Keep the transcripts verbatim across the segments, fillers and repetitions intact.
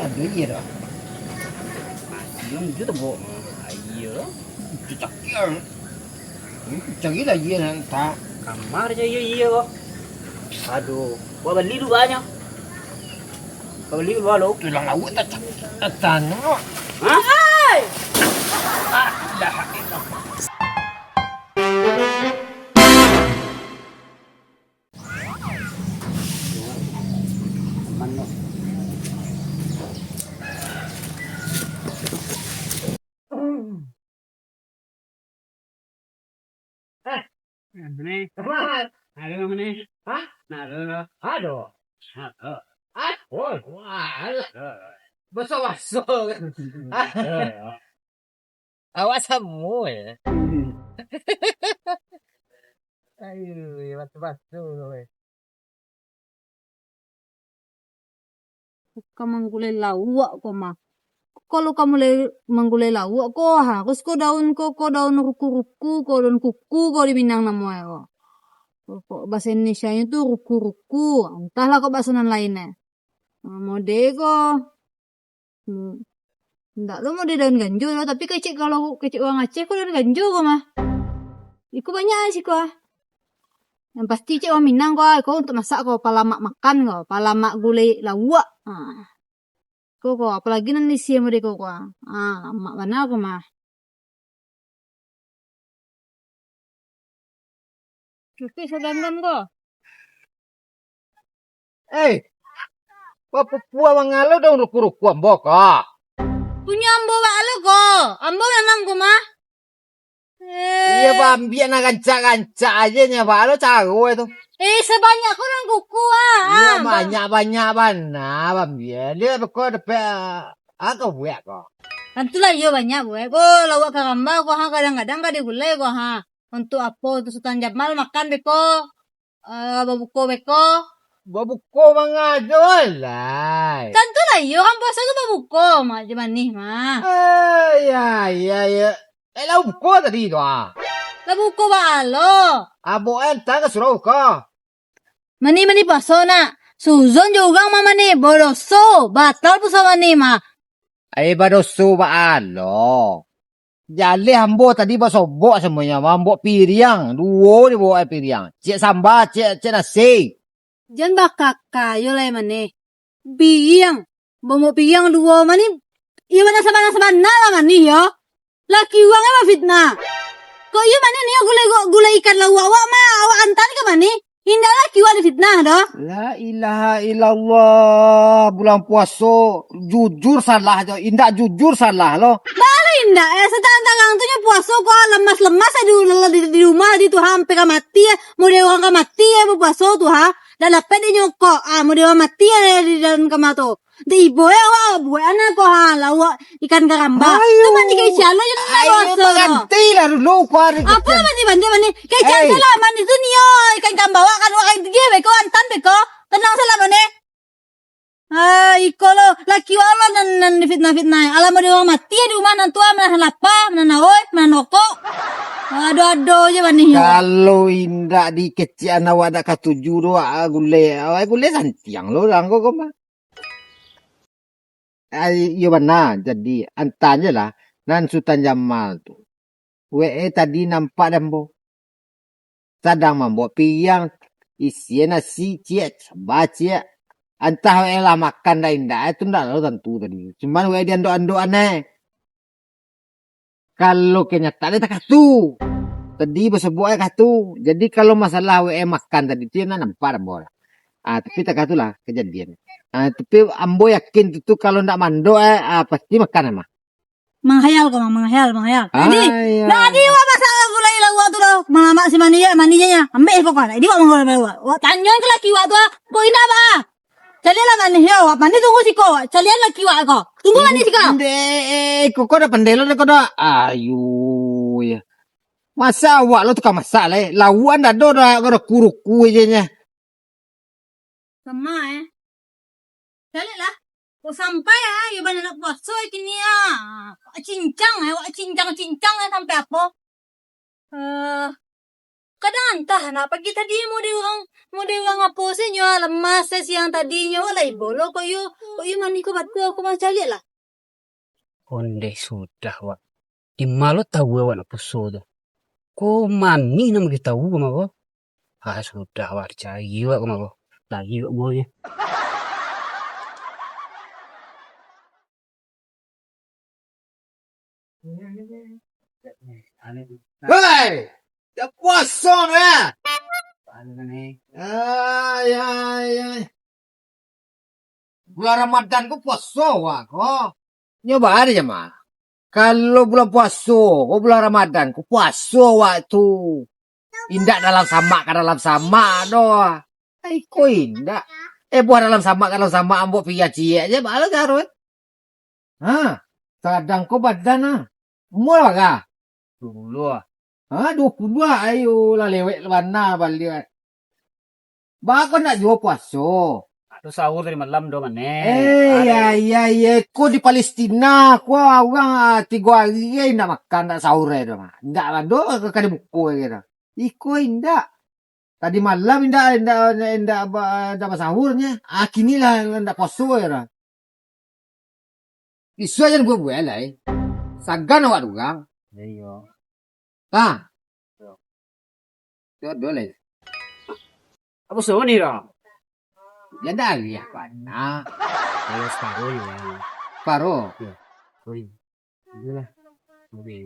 Aduh, iya dah. Nasi yang tu tebok. Ah, iya. Itu cakir. Cari lah iya nan tak. Kamar je iya, iya ko. Aduh, buat beli dulu banyak. Buat beli dulu lo. Tulang lauk tak tak tanah. Hah? Hei! Ah, dah. Aman lo. Eh, ni. Aman. Ada nama ni? Hah? Nah, ada. Ada. Ada. Ah, oh, wah, alah. Baso-baso kan. Ah. Awak samo ya. Ayo, baso-baso tu, eh. Ka manggulai lauak ko mah. Kalau ka mulai manggulai lauak ko, harus ko daun ko, ko daun ruku-ruku ko, daun kuku ko di Minang namo e ko. Kok bahasa Indonesia-nyo tu ruku-ruku, antahlah kok bahasa nan lain e. Nah, mode ko. Hmm. Ndak lo mode daun ganjo lo, tapi kecek, kalau kecek urang Aceh ko daun ganjo ko mah. Iko banyak di siko ah. Yang pasti cek urang Minang ko ah, iko untuk masak ko, palamak makan ko, palamak gulai lauak. Ha. Ko ko, apalagi nan isi mode ko ko ah. Ha, lamak bana ko mah. Cuti sadandan ko. Eh, bapupua mangalo daun ruku-ruku ambo ko. Punyo ambo bak lo ko. Ambo memang ko mah. Eh. Iyo, baambiak nan rancak-rancak ajo nyo, bak lo caro e tu. Eh, sabanyak ko daun kuku ah. Iyo, ah, ba- banyak-banyak bana baambiak. Dia beko dapek, ah, ka buek ko. Tantulah iyo banyak buek ko, lauak karamba ko ha, kadang-kadang ka digulai ko ha. Untuk apo tu Sutan Jamal makan beko, eh, babuko beko? Babuko mangajo lai. Tantulah iyo, urang puaso tu babuko, mak jo manih mah. Eh, ya, ya, ya. Eh, lah buko tadi tu ah. Lah buko baa lo? Abok e antang ka surau buko. Manih, manih puaso nak. Suuzon jo urang mah manih, badoso, batal puaso manih mah. Ai, badoso baa lo. Jaleh ambo tadi basobok samuanyo, maambuak piriang, duo dibawok piriang. Ciek samba, ciek, ciek nasi. Jan bakaka yo lai manih. Piriang, maambuak piriang duo manih. Iyo bana sabana-sabana lah manih yo. Laki urang e bafitnah. Kok iyo manih nio gulai, gulai ikan lauak awak mah, awak antaan ka manih. Indak laki awak difitnah doh. La ilaha illallah, bulan puaso jujur salah jo, indak jujur salah lo. Baa indak e, satarang-tarang tu nyo puaso ko, lemas-lemas e di, di, di rumah di tu, hampir ka mati e, model urang ka mati e bapuaso tu ha. Dak dapek dinyo kok, ah, model urang mati e di dalam kama tu. Dek ibo e awak buek ana ko ha, lauak ikan karamba. Ayo. Tu mandi kecek alo je nak. Ayo, baso baganti lah dulu, kuari. Apo mandi, mandi, mandi? Kecek salah mandi tu nio ikan karamba awak kan, awak kan tigih beko, antan beko. Tenang salah mandi. Ah, iko lo, laki awak lo nan, nan difitnah-fitnah. Alah, mode urang mati di rumah nan tua, manahan lapa, manahan haus, manahan rokok. Ado-ado je manih yo. Kalau indak dikecekan awak dak katuju tu, ah, gulai, awak gulai santiang lo urang ko, ko mah. Ai, iyo bana, jadi antaan je lah, nan Sutan Jamal tu. Wek e tadi nampak dek ambo. Sadang mambuek piriang, isi e nasi ciek, samba ciek. Antah wek e lah makan dak indak e tu ndak lo tantu tadi. Cuman wek e diandok-andok an e. Kalau kenyataan e takah tu. Tadi basobok e kah tu. Jadi kalau masalah wek e makan tadi tu, yo nak nampak ambo lah. Ah, tapi takah tu lah kejadian. Ah, tapi ambo yakin tu, tu kalau ndak mandok e, ah, pasti makan e mah. Manghayal ko, Mang, manghayal, manghayal. Jadi, ndak ado wak masak gulai lauak tu doh. Malamak si manih je, manih je nyo. Ambek pokok ndak ado wak manggulai lauak. Wak tanyo ka laki wak tu ah. Kok indak baa? Caliaklah manih yo, wak manih tunggu siko, wak caliak laki wak ko. Tunggu manih siko. Ndeh, kok ko dak pandai lo dek ko dak. Ayo, yo. Masa awak lo tukang masak lai. Lauak ndak ado dak, ruku-ruku je nyo. Sama e. Caliaklah. Kok sampai ah, iyo bana nak puaso e kini ah. Wak cincang e, wak cincang-cincang e sampai apo? Eh, Kadang antah nak pagi tadi model urang, model urang apo se nyo, lemas se siang tadi nyo, lai bolo kok yo, kok yo manih ko batua ko mah, caliak lah. Ondeh sudah wak. Di ma lo tahu awak nak puaso tu? Ko manih nan bagi tahu ko mah ko. Ah, sudah wak, dicari wak ko mah ko. Lagi wak buahnyo. Woi, dah puaso tu, ya? Ai, ai, ai. Bulan Ramadan ko puaso wak ko. Nyo baa dek jamaah. Kalau bulan puaso ko, bulan Ramadan ko, puaso wak tu. Indak dalam samak ka dalam samak doh. Ai, ko indak. Eh, buah dalam samak ka dalam samak, ambo pia ciek je, baa lo caro, eh? Ha, kadang ko badan, ah. Umua bara? Duo puluah, ah. Ha, duo puluah, ayo lah, lewek bana baliak. Baa ko ndak juo puaso? Ado sahur tadi malam doh, Manek. Eh, ya, ya, ya, ko di Palestina, ko urang, ah, tigo ari, eh, indak makan, indak sahur, eh, doh, mah. Indak ado ka, ka dibuko, eh, gitu. Iko indak. Tadi malam indak, indak, indak, indak ba-, indak basahurnyo. Ah, kini lah indak puaso, eh, doh. Isuak jan buek-buek lai. Sagan awak tu urang. Iyo. Ha. Iyo. Tu ado lai. Apo samo ni, Ro? Yo dari apo nak? Yo, saparo je lah. Saparo? Yo. Oi. Iyolah. Oke.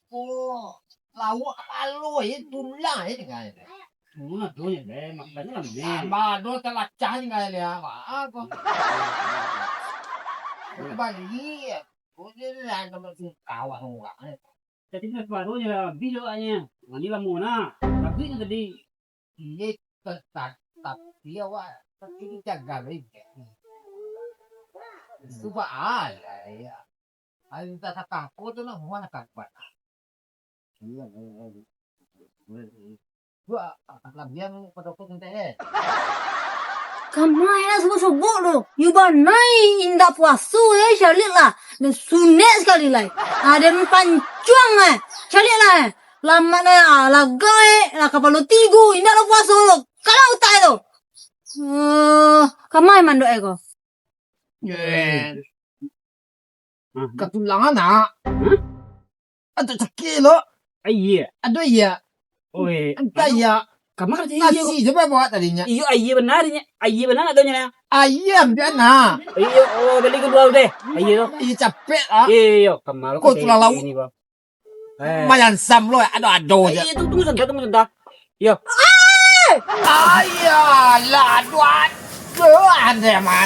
Oh, lauak kapalo je, tulang je tingga. Tulang ado je, deh. Makan lah, deh. Tambah ado talacah tingga dia. Wah, apo? Bagi. Oh, dia ni lah, tambah sungkawa urang. Jadi, saparo je lah, habis awaknyo. Mani lamo nah. Habis tu tadi. Iye, tapi awak, tapi dijaga lai. Subhanallah, ya. Ayo, tak sakangko tu lah, buah nak kapan. Iya, iya, iya. Dua, labian pado kau tentang, eh. Kama enak subuh-subuh tu. Yu banai indak puaso, eh, caliak lah. Dan sunek sakali lai. Aden pancuang, eh. Caliak lah, eh. Lamak nah, ah, lagai, lah kapalo tigo, indak lah puaso tu. Kalau utak tu. Eh, kama mandok, eh, ko. Eh. Hah? Katulangan, nak. Hah? Ado cakik lo. Aia. Ado aia. Oi, ado aia. Kamari aia. Nasi je bawa tadinyo. Iyo, aia bana nyo. Aia bana ado nyo. Aia ambiak, nak. Iyo, oh, bali kaduo deh. Aia tu. Iyo, capek lah. Iyo, iyo, iyo. Kamari ko tu lalau. Ini, Bang. Eh. Mayansam lo, ado-ado je. Eh, tunggu, tunggu sabanta, tunggu sabanta. Yo. Eh! Ayalah, aduh, aduh, aneh, man.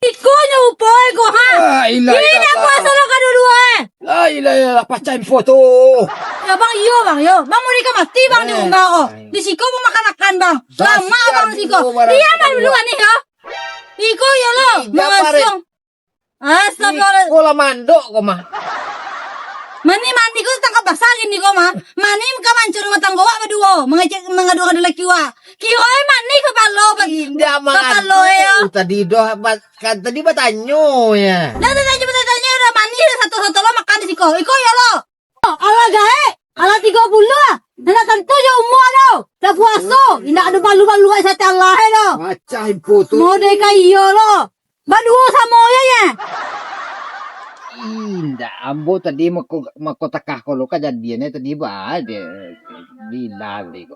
Iko nyo upo iko, ha? La ilaha illallah. Iko nyo upo solo kaduo-duo, eh? La ilaha illallah, pacah info tu. Yo, Bang, iyo, Bang, yo. Bang, mau dika mati, Bang, di rumah ko. Di siko mau makan-makan, Bang. Lama, Bang, di siko. Diam, Bang, dulu, nih, yo. Iko, yo, lo. Mangasuang. Astagfirullah. Iko lah mandok ko mah. Mani, mani ko tangkap basah gini ko mah. Mani ka mancuah rumah tanggo awak baduo, mangecek, mangaduakan laki awak. Kiro mani kapalo ba-, indak kapalo mangaduah yo. Tadi doh, ba-, kan tadi batanyo ya. Dah, dah, dah, dah, dah, mani dah satu-satu lo makan di siko. Iko yo lo. Alah gaek, alah tigo puluah, indak tantu jo umua tu. Dah puaso, indak ado balu-balu ai sate Allah tu. Macam info tu. Model ka iyo lo. Baduo samo je, ya? Indak, ambo tadi mako, mako takah ko lo kajadian tadi ba, de, gila tadi ko.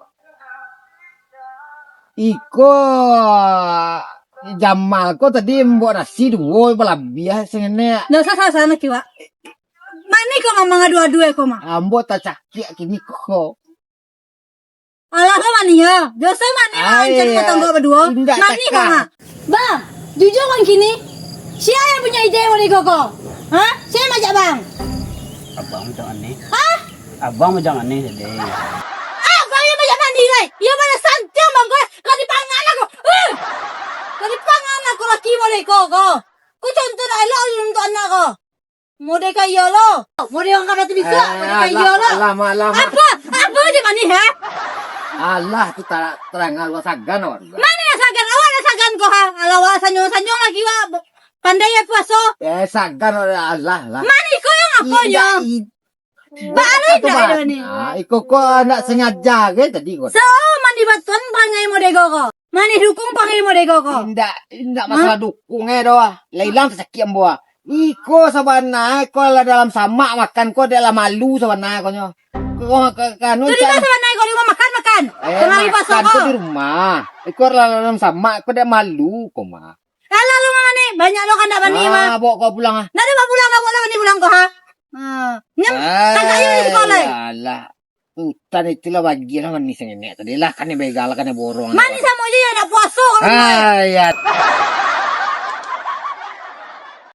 Iko Jamal ko tadi mambaok nasi duo balabiah sangenek. Ndak usah salah-salah nak kiwak. Mani ko mah mangadu-adu ko mah? Ambo tacakiak kini ko. Alah lo mani yo. Doso mani mah mancari batanggo baduo. Mani ko mah? Bang, jujur bang kini. Sia yang punyo ide model iko ko? Ha? Sia yang majak bang? Abang jangan ni. Hah? Abang mah jangan aneh tadi. Ah, bang, iyo banyak mandi lai. Iyo banyak santiang, bang, ko. Ka dipangan lah ko. Eh! Ka dipangan lah ko laki model ko, ko. Ko contoh ndak elok untuak anak ko. Model ka iyo lo. Model urang ka mati bisuak, model ka iyo lo. Alah, alah, alah. Apo? Apo je manih, ha? Alah, tu ta-, tarang awak sagan awak tu. Mano nan sagan? Awak nan sagan ko, ha? Alah, awak sanyong-sanyong lagi, wak. Pandai yo puaso. Eh, sagan awak, alah, alah. Mano iko yang apo nyo? Indak, i-, Baa lo indak ado ni? Ah, iko ko ndak sangajo ge tadi ko. So, mandi batuan parangai model ko. Mandi dukung parangai model ko. Indak, indak masalah dukung eh doh. Lah ilang tasakik ambo ah. Iko sabana ko lah dalam samak makan ko dek lah malu sabana ko nyo. Ko ka kanu. Jadi cak lah sabana ko di rumah makan, makan. Eh, Kalau hari puasa makan ko. Ko di rumah. Iko lah dalam samak ko dek malu ko mah. Alah lo mah ni, banyak lo kandak mandi mah. Ah, bawa kau pulang ah. Ndak ada bawa pulang, bawa lah mandi pulang ko ha. Ha. Nyam, Ah, tagak je di sekolah. Alah. Hutan itulah bagilah manis yang enak tadi lah, kan yang begal, kan yang borong. Manis samo je ya, nak puaso kalau Ah, ya.